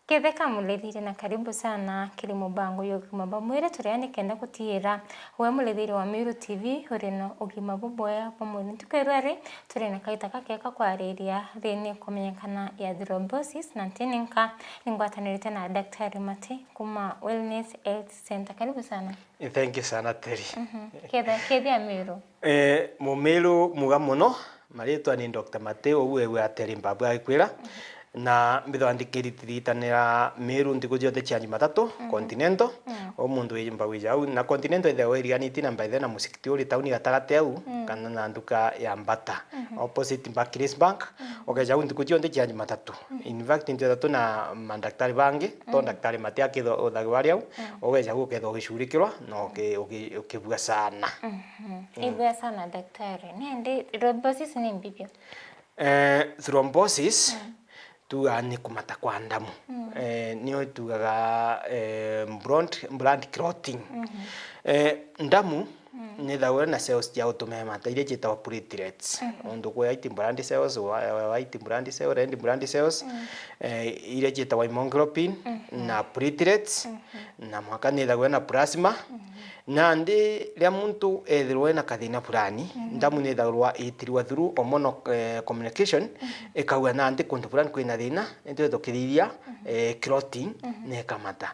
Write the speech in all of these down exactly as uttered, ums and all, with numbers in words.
Ketheka mulithiri na karibu sana kiri mubango ya ugima bwa mwiri turia nikenda gutiira we mulithiri wa Meru T V uri na ugima bubwega bwa mwiri. Ntuku ya rua ri turi na kaita gakega kwariria thini kumenyekana ya thrombosis na ntininka ningwatanirite na Daktari Mate kuma Wellness Health Center. Karibu sana. Thank you sana, Terry. Mhm. Ketha, kethia Meru. Eh, Mumiru muga muno, maritwa ni Doctor Mateo, uwe wa Terry Mbabu agikwira. Na mbithwa ndikiritirithanira Meru ntuku cionthe cia Jumatatu, Continental. O muntu wi Mbabu ija au. Na Continental ithagwa iriganitie na mbaithe na musikiti uri tauni gatagati au, kana na nduka ya Mbata. Opposite Barclays Bank, ukeja au ntuku cionthe cia Jumatatu. In fact, ntu ithatu na mandaktari bangi, to ndaktari Mate akithwa uthagwa ari au, ukeja au ukethwa ugicurikirwa na uki-, uki-, ukibua sana. Ibua sana daktari. Nindi thrombosis ni mbibio? Eh, thrombosis, tuga ni kumata kwa ndamu. Eh, nio tugaga, eh, blood, blood clotting. Eh, ndamu nithagwa na cells cia gutuma imata, iria ciitagwa platelets. Untu kwi white blood cells, wa-, wa-, white blood cell, red blood cells, eh, iria ciitagwa hemoglobin na platelets, na mwaka nithagwa na plasma. Nandi riria muntu ethirwa ena kathina fulani, ndamu nithagirwa iitirwa through hormonal, eh, communication, ikauga nandi kuntu fulani kwina thina, nitwithwa tukithithia, eh, clotting na ikamata.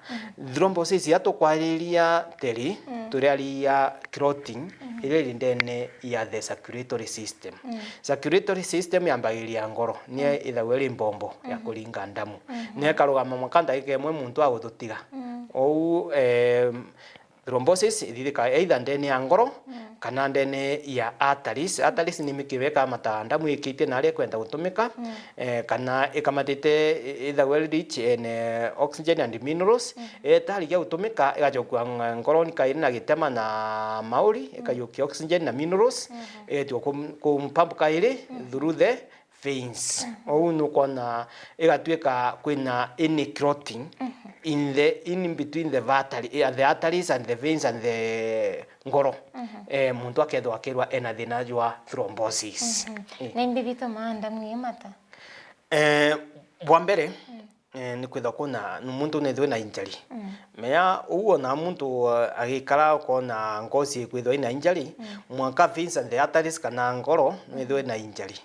Thrombosis ya tukwariria Terry, turiariria clotting iria iri ndene ya the circulatory system. Circulatory system yambagiriria ngoro, niyo ithagwa iri mbombo ya kuringa ndamu. Niyo ikarugama mwanka ndagika imwe muntu agututiga. Ou, eh, thrombosis ithithika either ndene ya ngoro kana ndene ya arteries. Arteries ni mikibe ikamata ndamu ikitie na aria ikwenda gutumika, eh, kana ikamatite i-, ithagwa iri rich in, eh, oxygen and minerals. Itarikia gutumika, igacokua ng-, ngoroni kairi na gitema na mauri, ikayukia oxygen na minerals, igetua kum-, kumpambu kairi through the veins. Ou nukwona igatuika kwina any clotting in the, in between the artery, eh, the arteries and the veins and the ngoro. Eh, muntu akethwa akirwa ena thina jwa thrombosis. Eh. Na imbi bitumaa ndamu imata? Eh, bwa mbere, eh, ni kwithwa kuna muntu nethwe na injury. Mea uu ona muntu, eh, agikara ukona ngosi ikwithwa ina injury, mwanka veins and the arteries kana ngoro nwithwe na injury.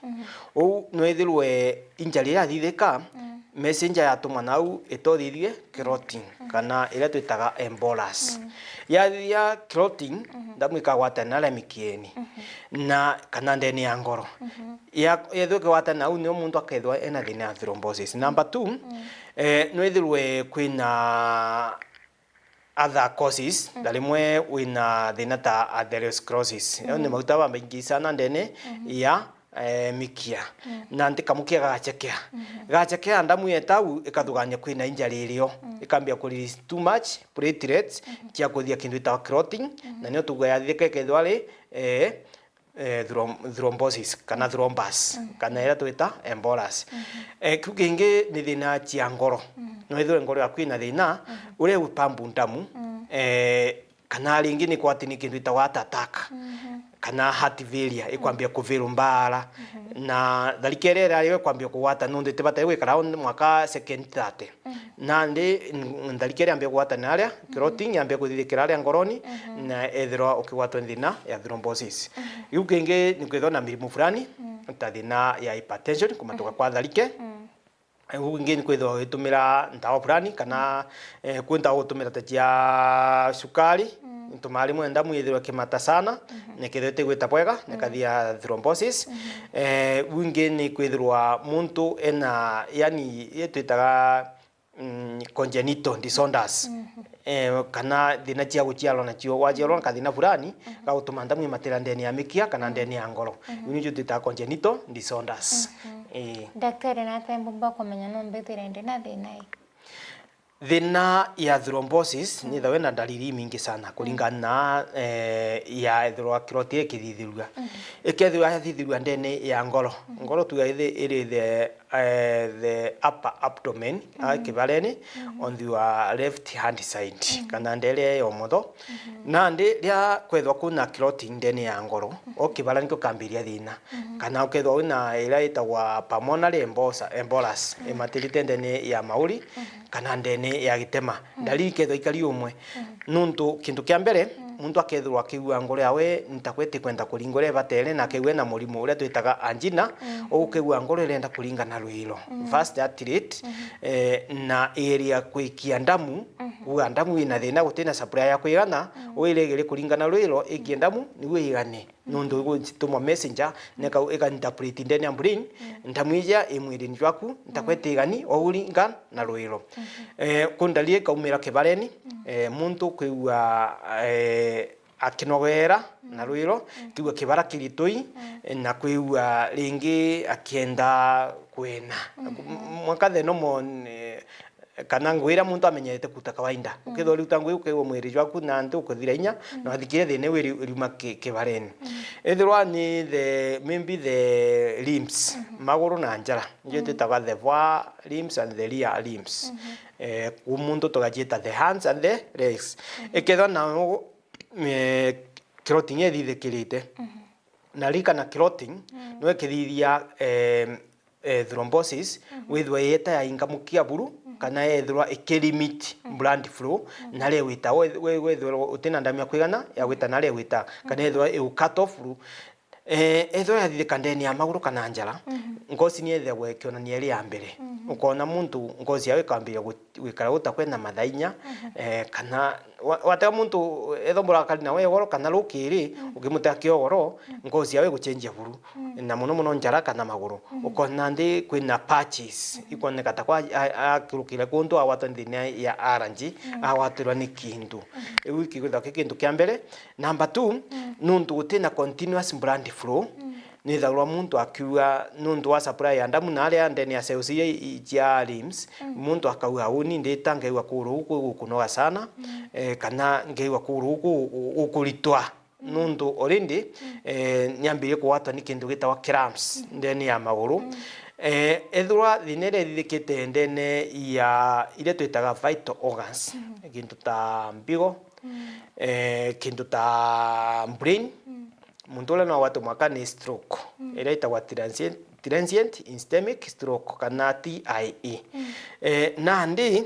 Uu nwithirwe injury yathithika, messenger yatuma nau itothithie clotting, kana iria twitaga embolus. Yathithia clotting, ndamu ikagwatana naria mikieni, na kana ndene ya ngoro. Ya, yethwa ikigwatana nau, nio muntu akethwa ena thina ya thrombosis. Number two, eh, nwithirwe kwina other causes, na rimwe wina thina ta atherosclerosis. Yau ni mauta bamaingi sana ndene ya, eh, mikia. Na nti kamukia gagachekea. Gachekea ndamu yeta au ikathugania kwina injury irio. Ikambia ku release too much platelets cia kuthia kintu itawa clotting. Na nio tuga yathithika ikethwa ri, eh, eh, throm-, thrombosis kana thrombus, kana iria twita embolus. Eh, kiu kingi ni thina cia ngoro. No ithirwe ngoro yaku ina thina, uria igupambu ndamu, eh, kana ringi ni kwati ni kintu itagwa heart attack, kana heart failure, ikwambia kuviru mbara. Na tharika iria irari ikwambia kugwata nundu itibataire gwikara au mwaka second thirty. Nandi n-, ntharika iria yambia kugwatana aria, clotting yambia kuthithikira aria ngoroni, na ethirwa ukigwatwa ni thina ya thrombosis. Iu kingi ni kwithirwa na mirimu fulani, ta thina ya hypertension, kumatuka kwa tharike. Iu kingi ni kwithirwa ugitumira ndawa fulani, kana, eh, kwi ndawa ugutumira ta cia cukari, itumaa rimwe ndamu yithirwa ikimata sana, na ikethirwa itigwita bwega, na ikathia thrombosis. Eh, iu ingi ni kwithirwa muntu ena, yani, iyo twitaga mm, congenital disorders. Eh, kana thina cia guciarwa nacio, waciarwa na kathina fulani, gagutuma ndamu imatira ndene ya mikia kana ndene ya ngoro. Iu nicio twitaga congenital disorders. Eh. Daktari, nata mbumba kumenya no mbithire ndi na thina ii? Thina ya thrombosis ni ithawe na ndariri imingi sana kuringana na, eh, ya ethirwa clot ikithithirua. Ikethirwa yathithirua ndene ya ngoro. Ngoro tuga ithi-, iri the eh, the upper abdomen, ah, kibareni, on the left hand side, kana ndere ya umotho. Nandi ria kwethwa kwina clotting ndene ya ngoro, o kibara nikio kambiria thina. Kana ukethwa wina iria itagwa pulmonary embosa-, embolus, imatirite ndene ya mauri, kana ndene ya gitema. Ndariri ikethwa ikari umwe. Nuntu kintu kia mbere, muntu akethirwa akigua ngoro yawe ntakwa itikwenda kuringa uria ibatere na akigua ena murimo uria twitaga angina, ugukigua ngoro irenda kuringa na rwiro. Fast heart rate, eh, na igeria kwikia ndamu, kuga ndamu ina thina, gutina supply ya kwigana, uiregere kuringa na rwiro, ikie ndamu, niu igane. Nundu igutuma messenger, neka ika interpret ndene ya brain, ndamu ija i mwirini jwaku, ntakwa itigani, o uringa na rwiro. Eh, ku ndariri ikaumira kibareni, eh, muntu kwigua, eh, akinogera na rwiro, kwigua kibara kiritui, eh, na kwigua ringi akienda kwena. M-, mwanka the normal, eh, kana ngui iria muntu amenyerete kuruta kawaida. Ukethirwa uriruta ngui, ukaigua mwiri jwaku nandi ukuthira inya, na wathikire thina iu iri-, iriuma ki-, kibareni. Ethirwa ni the, maybe the limbs, maguru na njara, nio twitaga the fore limbs and the rear limbs. Eh, ku muntu tugaciita the hands and the legs. Ikethirwa nao, eh, clotting ethithikirite, na ririkana clotting no ikithithia, eh, eh, thrombosis, withirwa yeta yainga mukia buru, kana yethirwa ikilimit blood flow, na ria igwita, we-, we-, wethirwa utina ndamu ya kwigana ya gwita na ria igwita, kana yethirwa iu cut off buru. Eh, ethirwa yathithika ndene ya maguru kana njara, ngoci ni ethagwa ikionania iri ya mbere. Ukona muntu ngoci yawe ikambiria gu-, gwikara guta kwena mathaa inya, eh, kana wa-, watega muntu ethwa murakari nawe igoro kana rukiri, ukimutega kiogoro, ngoci yawe igucenjia buru, na muno muno njara kana maguru. Ukona nandi kwina patches, ikwoneka ta kwa a-, a-, akirukire kuntu agwatwa ni thina ya allergy, agwatirwa ni kintu. Iu ikigwithwa ki kintu kia mbere. Number two, nuntu gutina continuous blood flow, nithagirwa muntu akiuga nuntu wa supply ya ndamu na aria ndene ya cells iria i-, i-, cia limbs, muntu akauga, "Uni ndita nkaigua kuru guku gukunoga sana, eh, kana nkaigua kuru guku gu-, gukuritwa." Nuntu already, eh, niambirie kugwatwa ni kintu gitagwa cramps ndene ya maguru. Eh, ethirwa thina iria ithithikite ndene ya iria twitaga vital organs, kintu ta mbigo, eh, kintu ta brain, muntu uria no agwatwe mwaka ni stroke, iria itagwa transient, transient ischemic stroke kana T I E. Eh, nandi,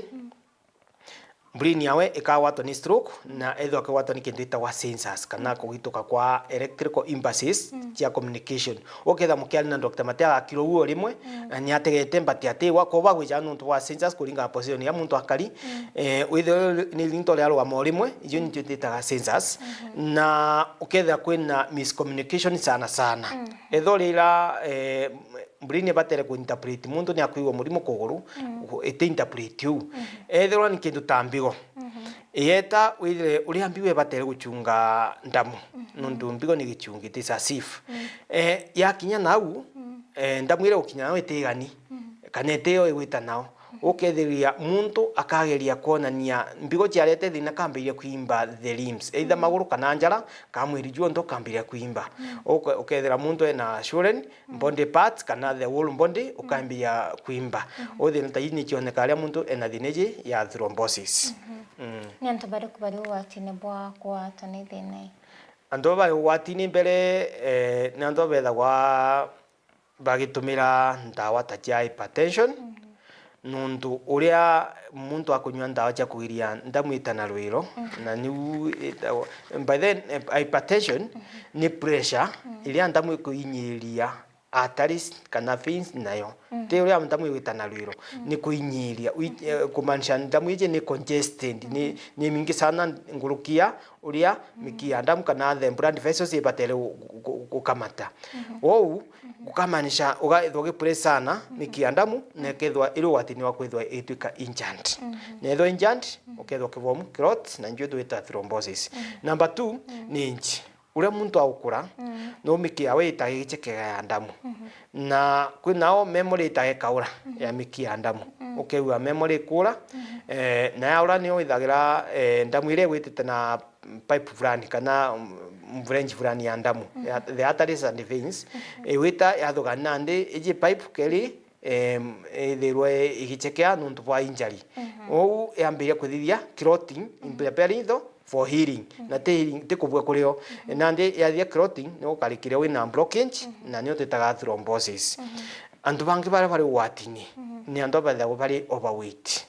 brain yawe ikagwatwa ni stroke, na ethwa akigwatwa ni kintu gitagwa sensors, kana kugituka kwa electrical impulses cia communication. Ukethira mukiaria na doctor matiagakirwa uo rimwe, na niategete mbati atigwa, ko bagwijaga nuntu bwa sensors kuringana na position ya muntu akari. Eh, withirwa ni rinto riarugama o rimwe, icio nicio twitaga sensors. Na ukethira kwina miscommunication sana sana. Ethwa rira, eh, brain ibatere ku interpret muntu ni akwigua murimo kuguru, iti interpret uu. Ethirwa ni kintu ta mbigo, yeta withire uria mbigo ibatere gucunga ndamu, nuntu mbigo ni gichungi, it is a sieve. Eh, yakinya nau, eh, ndamu iria gukinya nau itigani, kana itio igwita nao. Ukethiria muntu akageria kwonania mbigo ciarete thina, kambiria kwimba the limbs, either maguru kana njara, kana mwiri juonthe ukambiria kwimba. Uke-, ukethira muntu ena swollen body parts kana the whole body ukambiria kwimba. Uthina ta ii ni cioneka aria muntu ena thina iji ya thrombosis. Mm. Ni antu bariku bari ugwatine bwa kugwatwa ni thina ii? Antu bari ugwatine mbere, eh, ni antu bethagwa bagitumira ndawa ta cia hypertension, nuntu uria muntu akunyua ndawa cia kugiria ndamu ita na rwiro, na niu itagwa, by then, eh, hypertension ni pressure iria ndamu ikuinyiria arteries kana veins nayo. Ti uria ndamu igwita na rwiro, ni kuinyiria. Ui-, eh, kumaanisha ndamu iji ni congested, ni, ni mingi sana nguruki ya uria mikiya ya ndamu kana the blood vessels ibatere gu-, gu-, gu-, gukamata. Ou gukamaanisha ugaithwa ugipure sana mikiya ya ndamu, na ikethwa iri ugwatini wa kwithwa igituika injured. Na ethwa injured, ukethwa ukiform clot, na nju twita thrombosis. Number two, ni inji. Uria muntu agukura, no mikiya we itaga igichekega ya ndamu. Na kwinao memory itaga ikaura ya mikiya ya ndamu. Ukeigua memory ikura, eh, na yaura niyo withagira, eh, ndamu iria igwitite na pipe fulani kana, mm, mfereji fulani ya ndamu, ya, the arteries and veins, igwita yathugana nandi, iji pipe keri, em, ithirwe igichekea nontu bwa injury. Ou yambiria kuthithia clotting, in preparing though for healing. Na ti healing, ti kubua kurio. Nandi yathia clotting, ni gukarikire wina blockage, na nio twitaga thrombosis. Antu bangi baria bari ugwatini ni antu bethagwa bari overweight.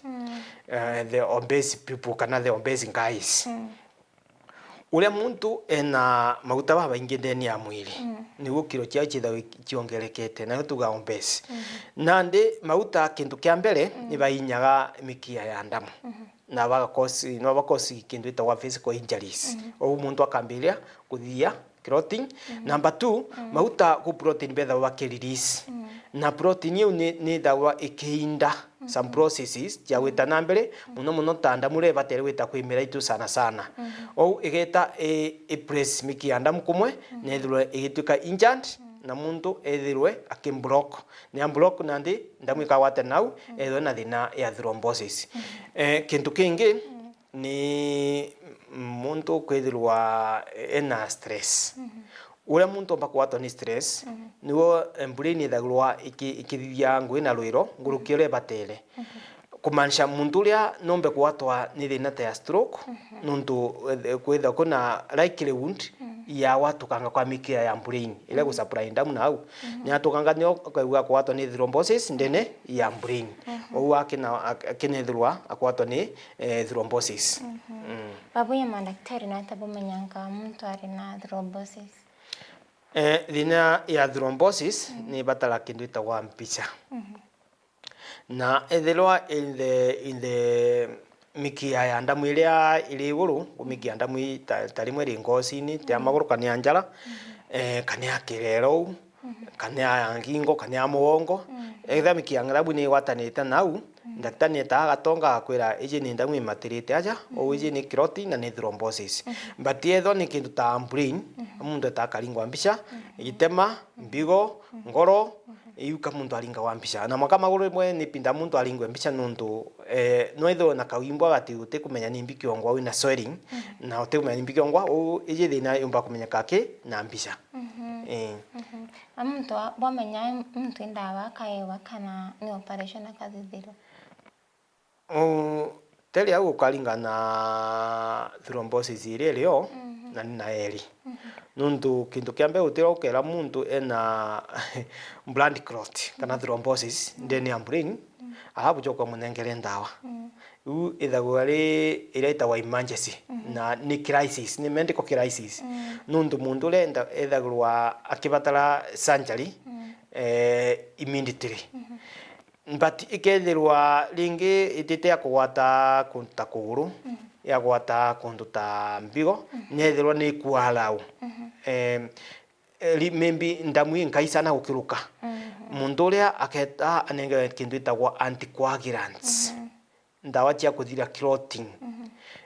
Eh, the obese people kana the obese guys. Uria muntu ena maguta babaingi ndene ya mwiri, niguo kiro ciao ciithagwa ciongerekete, nayo tuga obese. Nandi maguta kintu kia mbere ni bainyaga mikia ya ndamu. Na bagakosi, no bakosi kintu gitagwa physical injuries. Ou muntu akambiria kuthia clotting. Number two, maguta ku protein bethagwa baki release. Na protein iu ni, ni ithagwa ikiinda some processes cia gwita na mbere, muno muno ta ndamu iria ibatere gwita kwimira itu sana sana. Ou igeta i, i press mikia ya ndamu kumwe, na ithirwe igituika injured, na muntu ethirwe aki block. Ni a block nandi ndamu ikagwatana nau, ethirwe na thina ya thrombosis. Eh, kintu kingi, ni muntu kwithirwa ena stress. Uria muntu omba kugwatwa ni stress, niwo, eh, brain ithagirwa iki-, ikithithia ngui na rwiro nkuruki uria ibatere. Kumaanisha muntu uria nombe kugwatwa ni thina ta ya stroke, nontu, eh, kwithirwa kwina likelihood ya gwatukanga kwa mikia ya brain iria igusupply ndamu nau. Ni atukanga nio ukaigua kugwatwa ni thrombosis ndene ya brain. Ou akina-, ak-, akinethirwa agwatwa ni eh, thrombosis. Mm. Babuya madaktari, nata bumenyanga muntu ari na thrombosis? Eh, thina ya thrombosis ni batara kintu itagwa mbica. Na ethirwa in the, in the mikia ya ndamu iria iri iguru, ku mikia ya ndamu i ta, ta rimwe iri ngocini, ti ya maguru kana ya njara, eh, kana ya kirero, kana ya ngingo, kana ya mugongo. Ethira mikia ya ndamu ni igwatanite nau, daktari ni etaga agatonga agakwira, iji ni ndamu imatirite aja, ou iji ni clot na ni thrombosis. But ethirwa ni kintu ta brain, muntu etaga akaringwa mbica, itema, mbigo, ngoro, iu ka muntu aringagwa mbica. Na mwanka maguru rimwe ni pinda muntu aringwe mbica nontu, eh, no ethirwe na kauimbwa gati utikumenya ni mbi kiongwa wina swelling, na utikumenya ni mbi kiongwa, ou iji thina yumba kumenyeka ki na mbica. Eh. A muntu a-, bwamenya muntu i ndawa akaewa kana ni operation akathithirwa? U-, teri au ukaringana na thrombosis iria irio na ni na eri. Nontu kintu kia mbere utira ukera muntu ena blood clot kana thrombosis ndene ya brain, alafu ucoke umunengere ndawa. Iu ithagwa ri iria itagwa emergency, na ni crisis, ni medical crisis. Nontu muntu uria enda-, ethagirwa akibatara surgery, eh, immediately. But ikethirwa ringi itite ya kugwata kuntu ta kuguru, ya gwata kuntu ta mbigo, nethirwa ni ikualau. Em, ri-, maybe ndamu inkai sana gukiruka. Muntu uria aketa anengerwe kintu itagwa anticoagulants. Ndawa cia kuthiria clotting.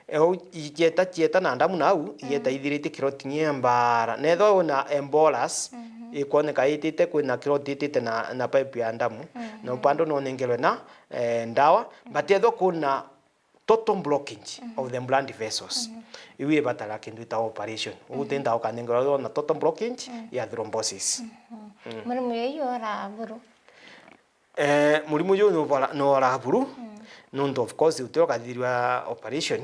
Eu, igieta, cieta na ndamu nau, igieta ithiritie clotting ya mbara. Nethwa wina embolus, ikwoneka itite kwina clot itite na, na pipe ya ndamu. Na upande no nengerwe na, eh, ndawa. But ethwa kuna total blockage of the blood vessels, iu ibatara kintu ita operation. Ugu ti ndawa ukanengerwa na total blockage ya thrombosis. Murimu yuyu ora buru? Eh, murimu juu nubora-, nuoraa buru, nontu of course utio ukathithirwa operation,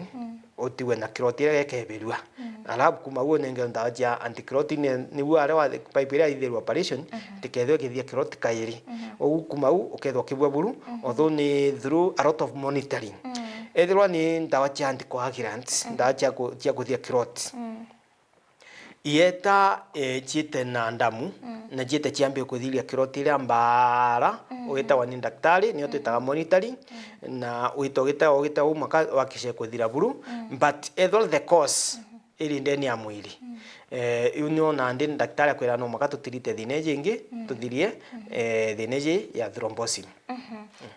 utigwe na clot iria gekebirua. Alafu kuma u unengerwe ndawa cia anti-clot, ni-, niu aria wa pipe iria ithithirwa operation, itikethirwe ikithithia clot kairi. Ugu kuma u ukethirwa ukibua buru, although ni through a lot of monitoring. Ethirwa ni ndawa cia anticoagulants, ndawa cia ku-, cia kuthia clot. Ieta, eh, ciite na ndamu, na ciite ciambie kuthiria clot iria mbara, ugitagwa ni daktari, nio twitaga monitoring, na wita ugita, ugita u mwaka wakishe kuthira buru, but ethwa the cause iri ndene ya mwiri. Eh, iu nio nandi daktari akwira no mwaka tutirite thina iji ingi, tuthirie, eh, thina iji ya thrombosis.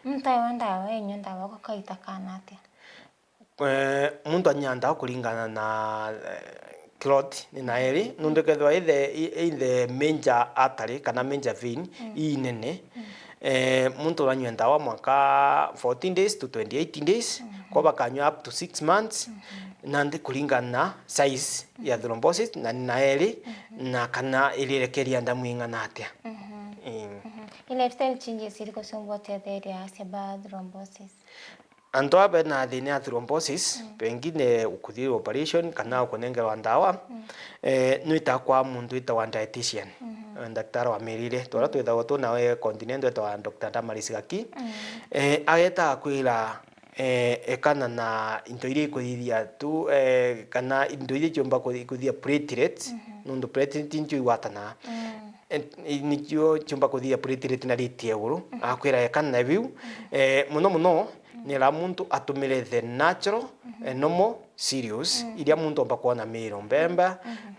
Muntu aewa ndawa, enywa ndawa, gakaita kana atia? Eh, muntu anyua ndawa kuringana na, eh, clot ni na eri, nundu kethirwa i the, i, i the major artery kana major vein, i nene, eh, muntu uranyua ndawa mwaka fourteen days to twenty-eight days, ko bakanyua up to six months, nandi kuringana na size ya thrombosis na ni na eri, na kana irirekeria ndamu ing'ana atia. Ii. Ni lifestyle changes iriku ciumba utetheria acia ba thrombosis? Antu aba bena thina ya thrombosis, pengine ukuthirwa operation kana ukunengerwa ndawa, eh, nwitaga kwa muntu witagwa dietitian, eh, daktari wa mirire. Twara twithagwa tu nawe continent witagwa Doctor Damaris Gaki. Eh, ageta akwira, eh, ekana na into iria ikuthithia tu, eh, kana into iria ciumba kuthi-, kuthithia platelets, nundu platelets nicio igwatanaga. Eh, nicio ciumba kuthithia platelets na rate ya iguru. Akwira ekana na biu, eh, muno muno, nira muntu atumire the natural, eh, normal cereals, iria muntu omba kwona miiro, mbembe,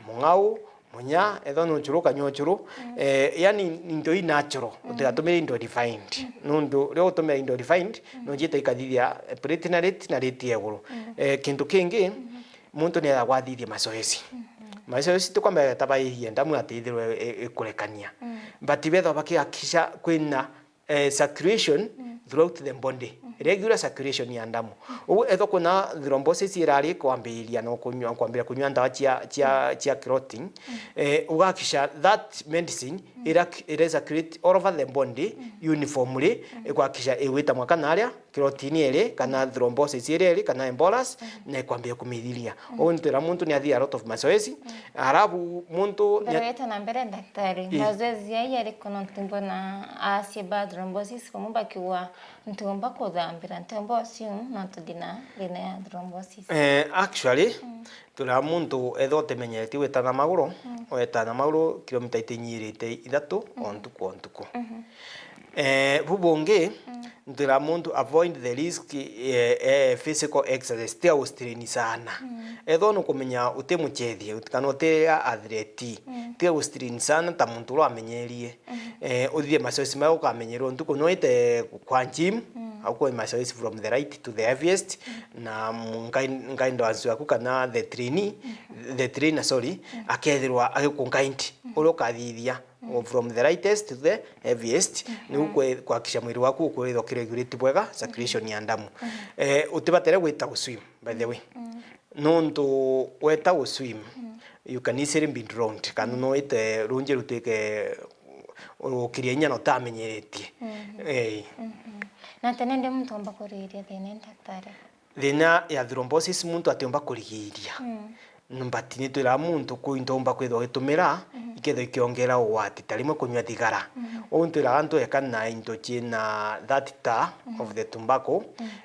mung'au, munya, ethwa ni ucuru, kanyua ucuru. Eh, yani into i natural, utigatumire indo refined. Nundu riria utumira indo refined, no ciita ikathithia, eh, platelets na rate ya iguru. Eh, kintu kingi, muntu ni ethagwa athithia mazoezi. Mazoezi ti kwamba etabairie ndamu ati ithirwe i-, ikurekania. But bethagwa bakihakikisha kwina, eh, circulation throughout the body. Regular circulation ya ndamu. Ugu ethwa kuna thrombosis irari kwambiriria no kunywa, kwambira kunywa ndawa cia, cia, cia clotting, eh, ugakisha that medicine ira, ira circulate all over the body uniformly, ikwakisha igwita mwaka naria clotting iri, kana thrombosis iri iri, kana embolus, na ikwambia kumithiria. Ugu nitwira muntu ni athii a lot of mazoezi, arabu muntu ni Mbere wita na mbere, daktari, Ii. mazoezi yai yariku nontu mbona acia ba thrombosis bamwe bakiuga, "Ntiumba kuthambira, ntiumba ucium, nontu ndina thina ya thrombosis." Eh, actually, twira muntu ethwa utimenyeretie gwita na maguru, weta na maguru kilomita itinyirite ithatu o ntuku o ntuku. Eh, bu bungi, ntwira muntu avoid the risk, eh, eh, physical exercise, tiga gustrain sana. Ethwa nukumenya uti muchethi, uti-, kana uti athlete, tiga gustrain sana ta muntu uria wamenyerie. Eh, uthithie mazoezi maria ukamenyerwa ntuku, nwite kwa gym, au kwa mazoezi from the light to the heaviest, na mu-, ngai-, guidance yaku kana the trainee, the trainer, sorry, akethirwa agikuguide uria ukathithia. O from the lightest to the heaviest, niu kwe-, kwakisha mwiri waku ukwithwa ukiregulate bwega circulation ya ndamu. Eh, utibatere gwita guswim, by the way. Nontu weta guswim, you can easily be drowned, kana no wite runji rutwike ukiria inya na utamenyeretie. Eh. Na tene ndi muntu omba kurigiria thina ii, daktari? Thina ya thrombosis muntu atiumba kurigiria. But nitwiraga muntu kwi into umba kwithwa ugitumira, ikethwa ikiongera ugwati, ta rimwe kunyua thigara. Uu ntwiraga antu ekana na into ciina that tar of the tobacco,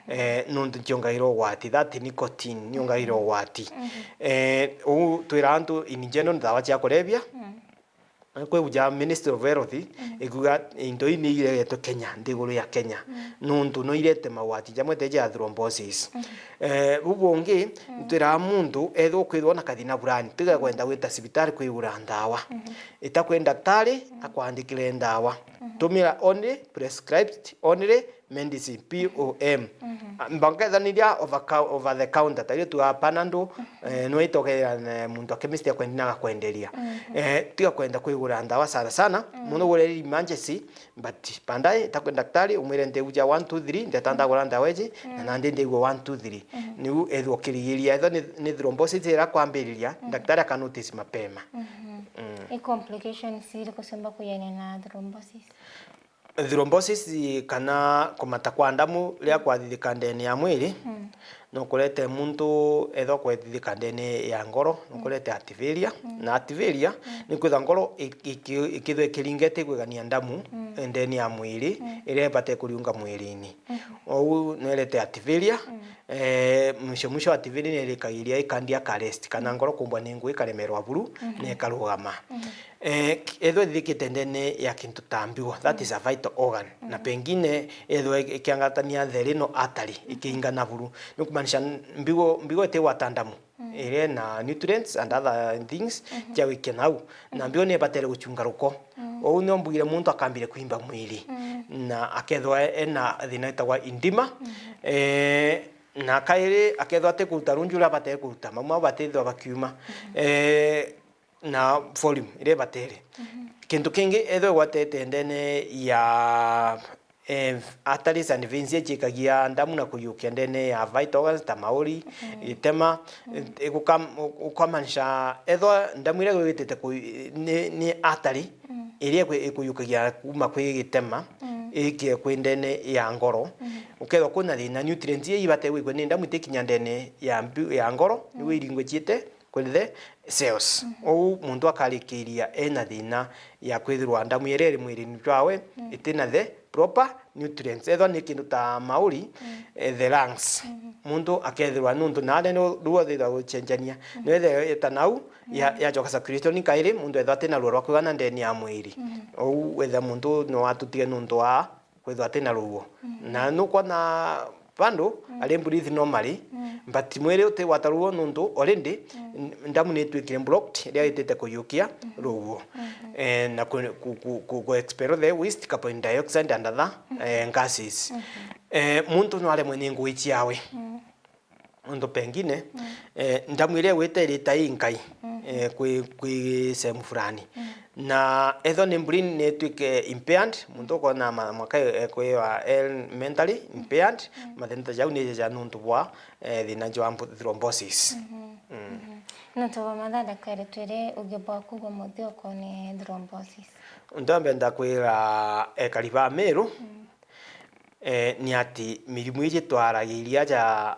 eh, nontu nciongagira ugwati, that nicotine niongagira ugwati. Eh, uu twiraga antu in general ni ndawa cia kurebia, Kwi uja Ministry of Health ikuga into ii ni iregetwe Kenya, nthiguru ya Kenya, nontu no irete mawati jamwe te ja thrombosis. Eh, bu bungi, ntwiraga muntu ethwa ukwithwa na kathina burani, tiga kwenda gwita cibitari kwigura ndawa. Ita kwi ndaktari akwandikire ndawa. Tumira only prescribed, only medicine, P O M. Ah, mbangethaniria over cou-, over the counter, ta iria tuaga Panadol, eh, no itogera, eh, muntu a chemist akwendia na agakwenderia. Eh, tiga kwenda kwigura ndawa sana sana, muno ugure emergency, but baadaye, ta kwi ndaktari, umwire ndeguja one, two, three, ndeta ndagura ndawa iji, na nandi ndeigua one, two, three. Niu ethwa ukirigiria, ethwa ni, ni thrombosis ira kwambiriria, ndaktari aka notice mapema. Mm. I complications iriku ciumba kwijania na thrombosis? Thrombosis kana kumata kwa ndamu riria kwathithika ndene ya mwiri, no kurete muntu ethwa kwethithika ndene ya ngoro, no kurete heart failure. Na heart failure ni kwitha ngoro iki-, iki-, ikithwa ikiringete ikwigania ndamu ndene ya mwiri, iria ibate kuriunga mwirini. Ou no irete heart failure, eh, mwisho mwisho heart failure ni irikagiria i cardiac arrest, kana ngoro kumbwa ni ngui ikaremerwa buru na ikarugama. Eh, k-, ethwa ithikite ndene ya kintu ta mbigo, that is a vital organ. Na pengine ethwa ik-, ikiangatania the renal artery, ikiinga na buru. Ni kumaanisha n-, mbigo, mbigo itigwata ndamu. Iri na nutrients and other things cia gwikia nau. Na mbigo ni ibatere guchunga ruko. Ou nio mbugire muntu akambire kwimba mwiri. Na akethwa ena thina witagwa edema. Eh, na kairi akethwa atikuruta runji uria abatere kuruta, mau mau batithwa bakiuma. Eh, na volume iria ibatere. Kintu kingi, ethwa igwatete ndene ya, eh, arteries and veins iria ciikagia ndamu na kuiyukia ndene ya vital organs ta mauri, itema, iguka-, ukamaanisha ethwa ndamu iria igwitite ku-, ni, ni artery, iria ikwi-, ikuyukagia kuma kwi gitema, mm, ikie kwi ndene ya ngoro. Mm. Ukethwa kwina thina, nutrients iria ibategwa ikwe ni ndamu itikinya ndene ya mbi-, ya ngoro, mm, niwe iringwicite kuri the cells. Mhm. Ou muntu akarikiria ena thina ya kwithirwa ndamu iria iri mwirine jwawe, mm, itina the proper nutrients. Ethwa ni kindu ta mauri, mm, eh, the lungs. Mhm. Muntu akethirwa nuntu naare ni ruo thithwa gucenjania. Mhm. No ethirwa eta nau, ya, mm, yacoka circulation kairi, muntu ethwa atina ruo rwa kwigana ndene ya mwiri. Mhm. Ou wethira muntu no atutige nuntu wa kwithwa atina ruo. Mhm. Na nukwona bado, mm, ari breathe normally, mm, but mwiri utigwata ruo nuntu already, mm, n-, ndamu ni itwikire blocked, iria itite kuyukia, mhm, ruo. Mhm. Eh, na ku, ku, ku, ku, ku expel the waste carbon dioxide and other, mhm, eh, gases. Mhm. Eh, muntu no aremwe ni ngugi ciawe. Mm. Untu pengine, mm, eh, ndamu iria igwite irita inkai, mm, eh, kwi, kwi sehemu fulani. Mm. Na ethwa ni brain ni itwike impaired, muntu ukona ma-, maka e-, ekwiwa el-, mentally impaired, mm, mathina ta jau ni ja nuntu bwa, eh, thina jwa mbu-, thrombosis. Mhm. Mm. Mhm. Nuntu bwa mathaa, daktari, twire uge bwaku bwa muthia ukonie thrombosis. Untu mbenda kwira ekari ba Meru, mm, eh, ni ati mirimu iji twaragiria ja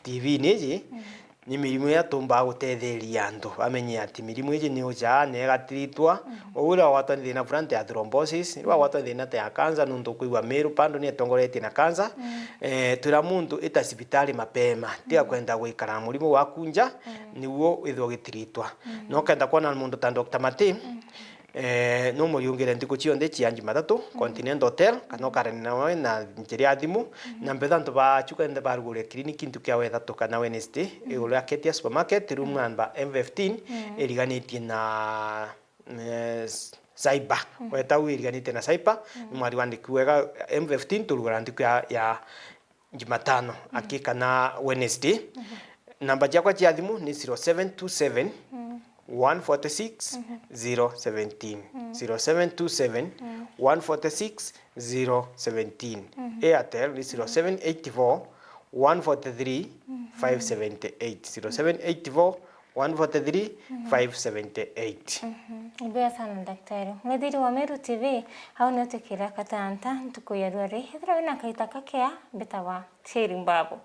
T V-ini iji, mm, ni mirimu iria tumbaa gutetheria antu bamenye ati mirimu iji ni ujaa na igatiritwa. Mm. Ou uria wagwatwa ni thina fulani ta ya thrombosis, riu wagwatwa ni thina ta ya cancer, nuntu ukwigua Meru bado ni itongoretie na cancer. Mm. Eh, twira muntu ita cibitari mapema, tiga, mm, kwenda gwikara na murimu waku nja, mm, niguo withwe ugitiritwa. Mm. Na ukenda kwona muntu ta Doctor Mati, mm, eh, no muriungire ntuku cionthe cia Jumatatu, mm, Continental Hotel, kana, mm, ukarania nawe na njira ya thimu. Mm. Na mbetha antu bacu kenda barugure kiriniki ntuku ya wethatu kana Wednesday, mm, iguru ya Ketia Supermarket, room, mm, number M fifteen, mm, iriganitie na, eh, cyber. Mm. Weta u iriganitie na cyber, mm, ni mwari wandiki wega, M fifteen turugura ntuku ya, ya Jumatano, mm, aki kana Wednesday. Mhm. Namba ciakwa cia thimu ni zero seven two seven, one forty six, zero seventeen. Mm. Zero seven two seven, one forty six, zero seventeen. Mhm. Airtel ni zero seven eight four, one forty three, five seventy eight. Zero seven eight four, one forty three, five seventy eight. Mhm. Ibwega sana, daktari. Mwithiri wa Meru T V, au nio tukira katanta ntuku ya rua ri. Ethira wina kaita kakea, mbitawa Sheri Mbabu.